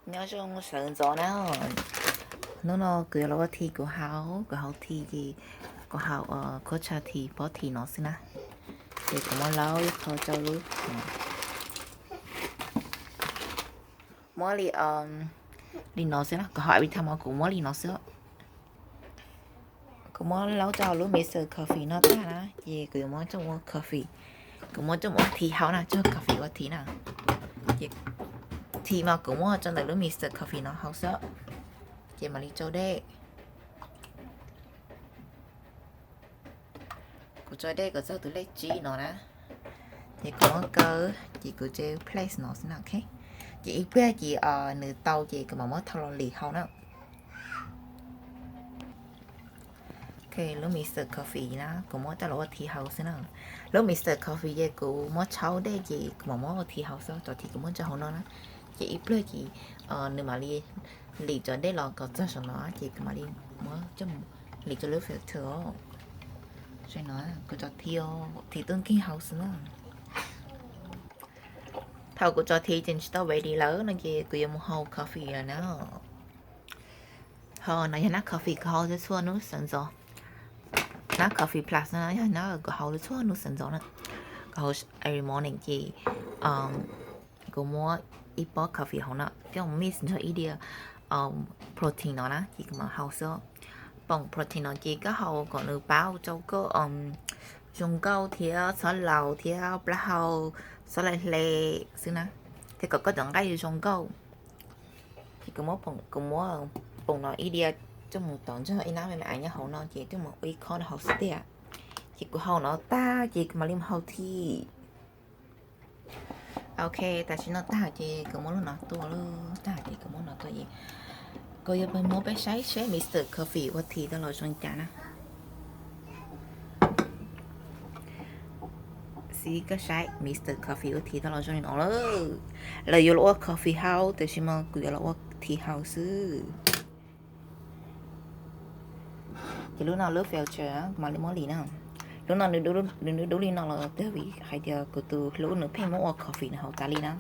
Nyob zoo sawv ntxov na, hnub no kuv yuav los ua thi kuv haus, kuv haus thi ces kuv haus khuab tsha thi pob thi no xwb na. Ces kuv muab laub ib qho rau lub, muab li, li no xwb na, kuv haus every time kuv muab li no xwb. Kuv muab laub rau hauv lub mixer coffee no tag na, ces kuv yuav muab coj mus ua coffee. Kuv muab coj mus ua thi haus na, coj coffee ua thi na. Ces thi mas kuv muab rau ntawm lub mixer coffee no haus xwb. Ces mam li tsau dej. Kuv tsau dej kom txog tus lej tsib no na. Ces kuv muab kaw, ces kuv tsev place no xwb na, ok. Ces ib pliag ces nws tau ces kuv mam muab thau los lim haus na. Ok, lub mixer coffee na, kuv muab coj los ua thi haus xwb na. Lub mixer coffee ces kuv muab tsau dej ces kuv mam muab ua thi haus xwb, cov thi kuv muab tso hauv no na. Ces ib pliag ces nws mam li lim cov dej los kom txog saum no ces kuv mam li muab coj mus lim rau lub filter os. Saib no, kuv cov thi, thi tuaj nkeeg haus xwb na. Thaum kuv cov thi ces tsis tau ready lawm no ces kuv yuav mus haus coffee lawm na. Ho no yog nab coffee kuv haus txhua txhua hnub sawv ntxov. Nab coffee plus no yog nab kuv haus txhua hnub sawv ntxov na. Kuv haus every morning ces kuv muab ib pob coffee hauv no coj mus mix nrog ib diav protein no na ces kuv mam haus xwb. Poom protein no ces koj haus kom nws pab ua rau koj zoo nkauj thiab txhob laus thiab plaub hau txhob hle hle xwb na, thiab kom koj cov nqaij zoo nkauj. Ces kuv muab, kuv muab poom no ib diav coj mus tov nrog ib nab me me ais nyob hauv no ces coj mus ua ib khob rau hauv xwb tiag. Ces kuv haus no tag ces kuv mam li mus haus thi. Ok, tam sim no tag ces kuv muab lub no tua lawm, tag ces kuv muab no tua ces kuv yuav muab peb saib seb Mister Coffee ua thi tau los zoo li cas na. Xib koj saib Mister Coffee ua thi tau los zoo li no lawm. Lawv yuav los ua coffee haus tiam sis mas kuv yuav los ua thi haus xwb. Ces lub no lub filter kuv mam li muab lim na. Lub no nws dub li no los twb vim hais tias kuv tus hlub nws pheej muab ua coffee nws haus tas li na,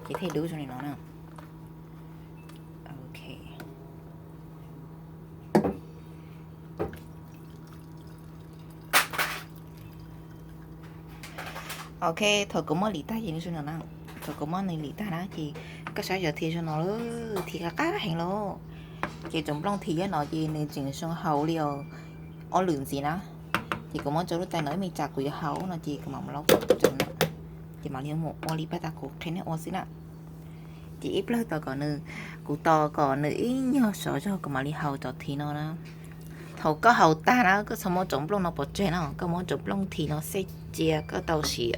ces thiaj dub zoo li no na. Ok. Ok, thaum kuv muab lim tag ces nws zoo no na. Thaum kuv muab nws lim tag na ces koj saib cov thi zoo no lawm, thi qab qab heev los. Ces tsoom nplooj thi nyob no ces nws tseem zoo haus li ob lwm ntxiv na. Ces kuv muab tso lub tais no ib me tsam kuv yuav haus no ces kuv mam laub tso na. Ces mam li mus ua li paj tag kuv qhia nej ua xwb na. Ces ib pliag tau kom nws, kuv tos kom nws ib nyuag sov zog kuv mam li haus cov thi no na. Thaum koj haus tag na koj txhob muab tsoom nplooj no pov tseg na, koj muab tsoom nplooj thi no xej cia, koj tau siv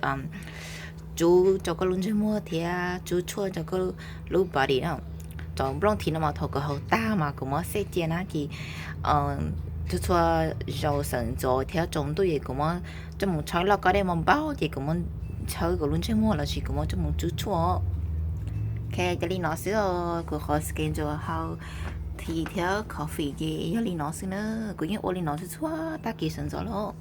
tsub rau koj lub ntsej muag thiab tsub tshuaj rau koj lub body na. Tsoom nplooj thi no mas thaum kuv haus tag mas kuv muab xej cia na ces txhua txhua zaus sawv ntxov thiab tsaus ntuj ces kuv muab coj mus tshawb loj koj dej muag npaum ces kuv muab tshawb kuv lub ntsej muag los sis kuv muab coj mus tsub tshuaj. Ok, cia li no xwb os, kuv qhov schedule haus thi thiab coffee ces yog li no xwb na. Kuv yeej ua li no txhua txhua tag kis sawv ntxov los.